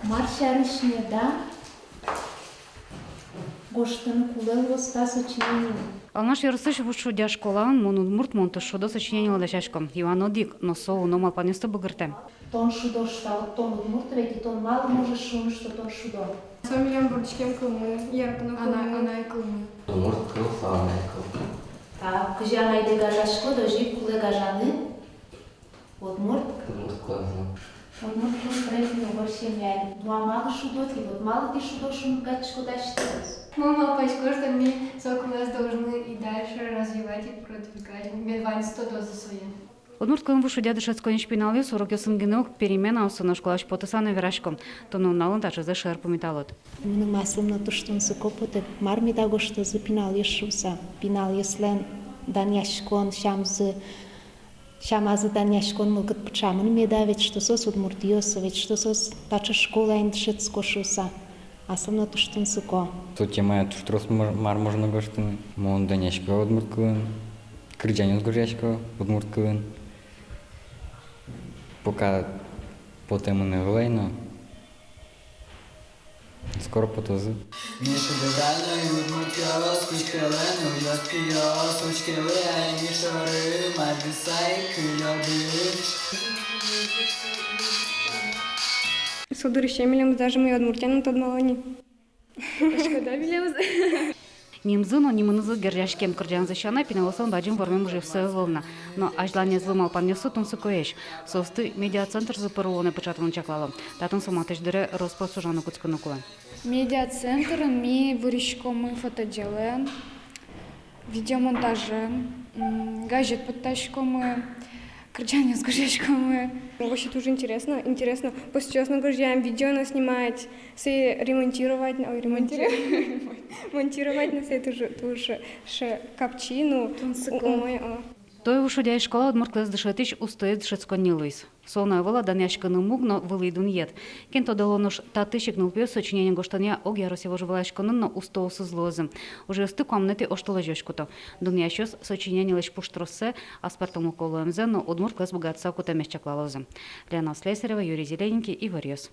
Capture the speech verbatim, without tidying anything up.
Мар сярысь меда гожтыны кулэ луоз та сочинение? Алнаш ёросысь Вуж Шудья школаын «Мон удмурт, мон туж шудо» сочинениелы дасясько. Юан одӥг, но со уно малпанъёсты быгыртэ. Тон шудо шуса, вот тон удмурт ведь, и тон малы можешь шуыны, что тон шудо? Со милям вордӥськем кылмы, яратоно кылмы. Анай кылмы. Удмурт кыл, со анай кыл. Так, кызьы анайдэ гажаськод, озьы ик кулэ гажаны удмурт кылзэ. Удмурт кыл, профильный угор семья. Ну а малы шудо тӥ, вот малы тӥ шудо шуыны быгатӥськоды асьтэос? Мон малпасько, что ми со кылэз должны и дальше развивать и продвигать. Мед ваньзы тодозы сое. Удмурт кылын Вуж Шудья дышетсконниысь пиналъёс урокъёсын гинэ уг, переменаосын но школаысь потыса но верасько. Туннэ нуналын таӵезэ шер пумиталод. Мыным аслым но туж тунсыко потэ, мар меда гожтозы пиналъёс шуса. Пиналъёслэн данъяськон сямзы, сямазы данъяськон мылкыд пыӵамын меда, ведь что соос удмуртъёс, ведь что соос таӵе школаын дышетско шуса. Аслым но туж тунсыко. Со темая туж трос мар, мар можно гожтыны. Мон данъясько удмурт кылын, кырӟанъёс гожъясько удмурт кылын. Пока потэмын ӧвӧл ай но. Скоро потозы. Ми шудо вань но удмуртъёс, кутскелэ нылъёс, пиос, учкелэ ай ми шоры, мар висай кылёды. Со дырысен милемыз даже «Мый Удмуртия» но тодмало ни. Пачкада милемыз. Нимзы но нимынызы герӟаськем кырӟанзы сяна, пиналъёслэн бадӟым вормем ужъёссы ӧвӧл на. Но азьланезлы малпанъёссы тунсыкоесь. Соосты медиацентрзы пыр улонэ пыӵатыны чаклало. Татын со матысь дыре рос-прос ужаны кутскыны кулэ. Медиацентрын ми вырӥськомы фотоделэн, видеомонтажен, м, газет поттаськомы, кырӟанъёс гожъяськомы. Вообще туж интересно, интересно. Постъёс но гожъям, видео но снимать, сое ремонтировать но, ой, ремонтировать, монтировать но, сое туж, туж ше капчи, ну, тунсыко. Умой, о. Туэ Вуж Шудья школа удмурт кылэз дышетӥсь устоез дышетсконни луиз. Со но ӧвӧл-а данъяськыны муг но вылӥ дунъет. Кин тодэ, луоз, нош татысь ик нылпиос сочинение гожтонъя огъя Россия вожвылъяськонын но устоосыз луозы. Ужъёсты куамынэтӥ оштолэзёзь куто. Дунъясьёс сочинениелэсь пуштроссэ, аспӧртэмлыко луэмзэ но удмурт кылэз быгатыса кутэмез чаклалозы. Лена Слесарева, Юрий Зелененький, «Иворъёс».